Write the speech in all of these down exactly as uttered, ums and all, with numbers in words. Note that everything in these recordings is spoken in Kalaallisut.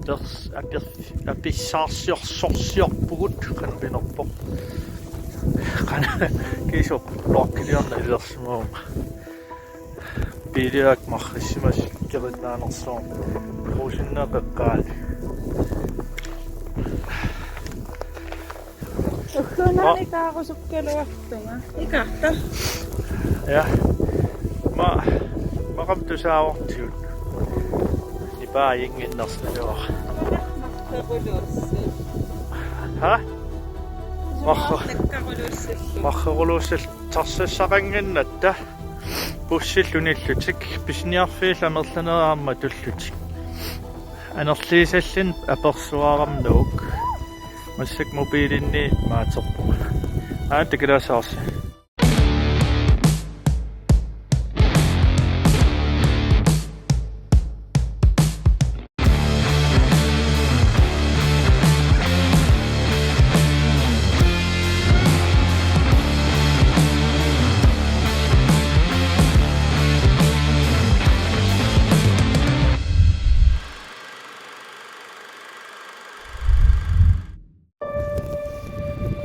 apers-, apers-, apissaarsiorsorsiorpugut qanoq pinerpoq. Qanoq kiisoq vloggiliorneq ilersimagama. Biiliakka marrissimasut ikerinnaanersuarmi. Ruusinneq eqqaani. Ukkuunaani Aa. Ikaarusukkaluartunga. Ikaarta. Ja. Ma, maqam tusaavartigut. Nipaajinnginnersimaluara. Marreruluussi. Ha? Marre-, Marreruluussi. Marreruluussi. Tarsassaqannginnatta. Bussillu nillutik, pisiniarfiillu amerlanerit aamma tullutik. Anerliisallin apersuaramnuk. Massakkut mobiilinni maatserpunga. Aana takulaasaarsi.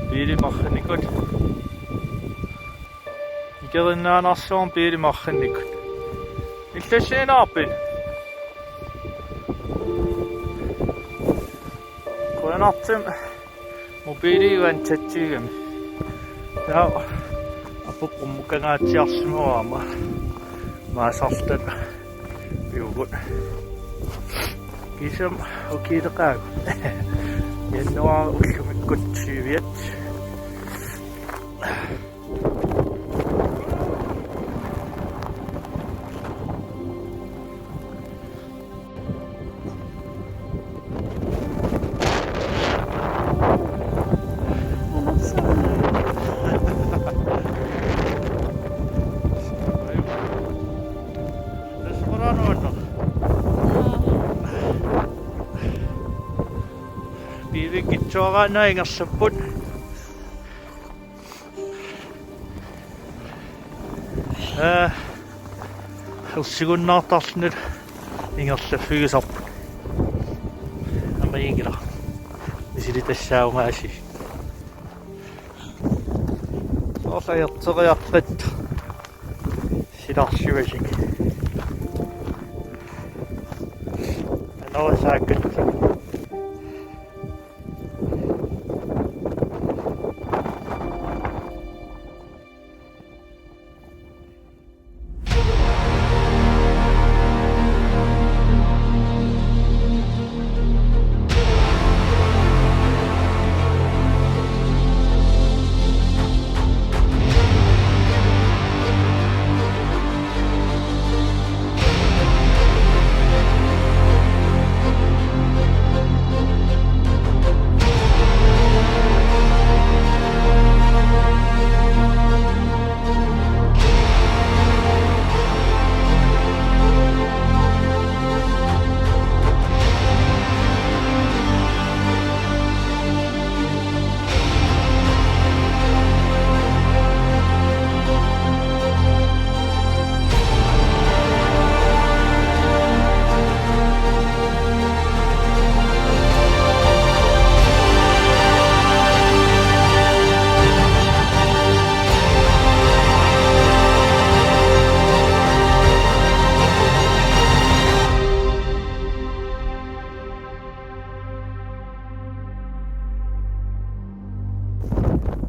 Biili marrinnikut. Ikerinnaanarsuarmi biili marrinnikut. Illassiinnarpit? Qujanartumik mobiili uani tatsigami. Taava apuup qummukangaatsiarsimavara aamma maasartat pivugut. Kiisami ukiuleqaagut. Januar ullumikkut tyviat. Biivikkitsuaraanna ingerlapput. Aa, ussigunnaartarluni ingerlaffigisarput. Aamma inngila. Misilittassaarumaarsi. Soorlu ajarteriaqqat. Silarsuasik. Anorasaakkat.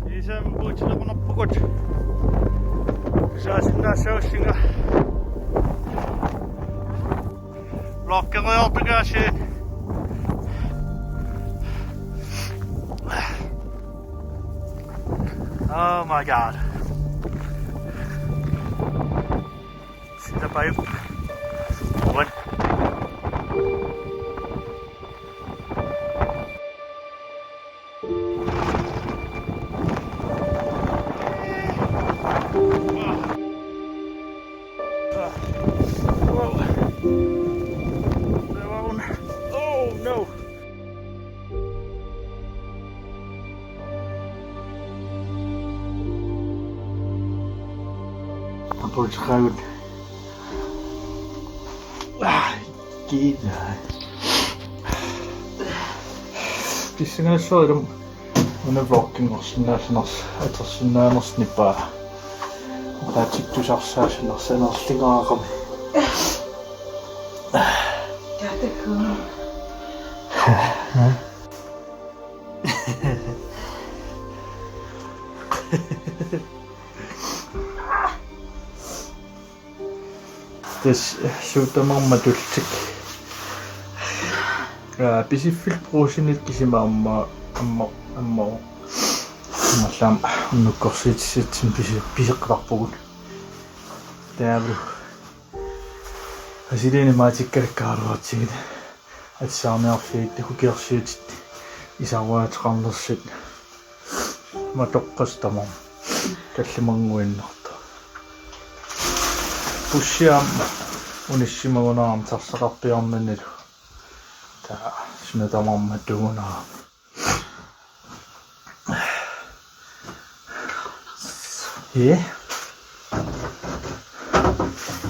Kiisami puutilequnarpugut. Saasinnaassavassinga. Vloggeriartugaasiit. Oh my God. Sitapajuk. What? Oh no. Apuuteqaagut. Ah, kiinnaa. Pissanganassaaq ilumut una vlogginngorsinnaasuners atorsinnaanersoq nipaa. Ataatsip tusarsaasinersanerlingaaqqami. Tatakun. Tassa suut tamarmik matullutik. Aa, Pisiffillu Brugsenillu kisimi aamma, aamma, aamma. Aammalu aamma unnukkorsiutissatsinni pisi-, piseqqaarpugut. Taavalu Asiliini maatikkakkaarluartigit. Assaarniarfiit, ukiorsiutit, isaruaateqarnersut. Matoqqasoq tamarmi tallimannguinnartoq. Bussi aamma unissimagunarami taxaqarpiarnanilu. Taava suna tamarmi matugunarami. Ee.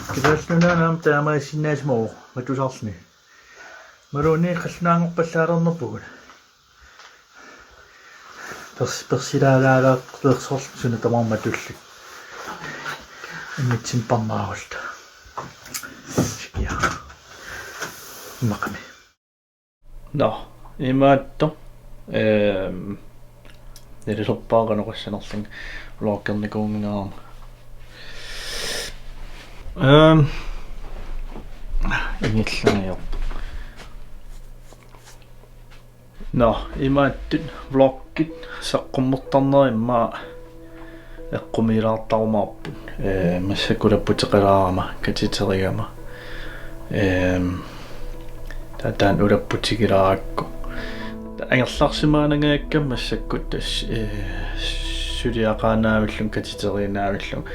Kalaallit Nunaanni aamma taamaassinnaasumavoq matusarluni. Imaluunniit qallunaanngorpallaalernerpugut. Pers-, persilaalaalaaqqu-, persorlu suna tamarmi matullugu. Immitsinnut parnaarulluta. Sikia. Immaqami. Nå, imaattoq. Ehm, nalilerpara qanoq issanerlunga vloggernikuunnginnama. Ehm, ingillangiorpoq. Nå, imaattut vloggit saqqummertarneri immaqa eqqumiilaartarumaarput. Ee, massakkut ulapputeqalaarama, katiteriigama. Ehm, taava taanna ulapputigilaarakku. Angerlarsimaanangajakkami massakkut tassa, ee, suliaqaannaavillunga, katiteriinnaavillunga.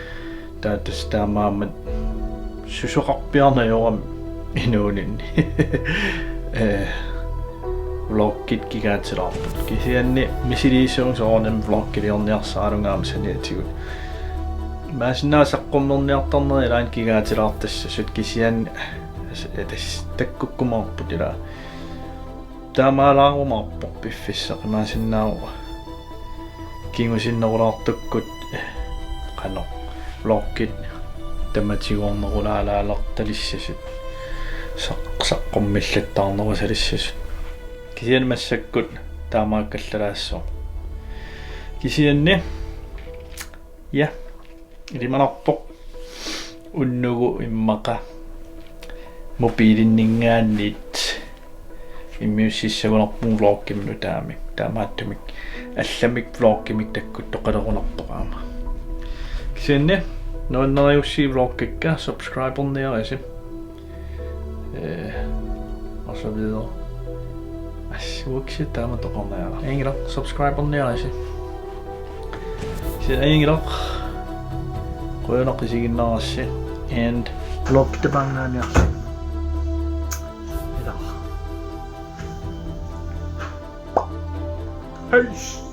Taava tassa taamaammat susoqarpiarnajorami inuuninni. Ee, vloggit kigaatilaarput. Kisianni misiliisuun soorunami vloggiliorniarsaralugu aamma saniatigut. Imaassinnaavoq saqqummerniartarneri ilaanni kigaatilaartassasut kisianni as-, tassa takkukkumaarput ilaa. Taamaalaarumaarpoq piffissaq, imaassinnaavoq kingusinnerulaartukkut, qanoq, vloggit tamatigoornerulaalaalertalissasut, saq-, saqqummillattaarnerusalissasut. Kisianni massakkut taamaakkallaraassooq. Kisianni, ja. Ilimanarpoq unnugu immaqa mobiilinninngaanniit immiussissagunarpunga vloggimik nutaamik. Taamaattumik allamik vloggimik takkuttoqalerunarpoq aamma. Kisianni nuannariussi vloggikka, subscriberniarisi. Eh, og så videre. As, uaksi taama toqorniara. Ajunngilaq, subscriberniarisi. Kisianni ajunngilaq. Qujanaq isiginnaarassi. And vlog tapangaaniarsi. Ilaq. Peace.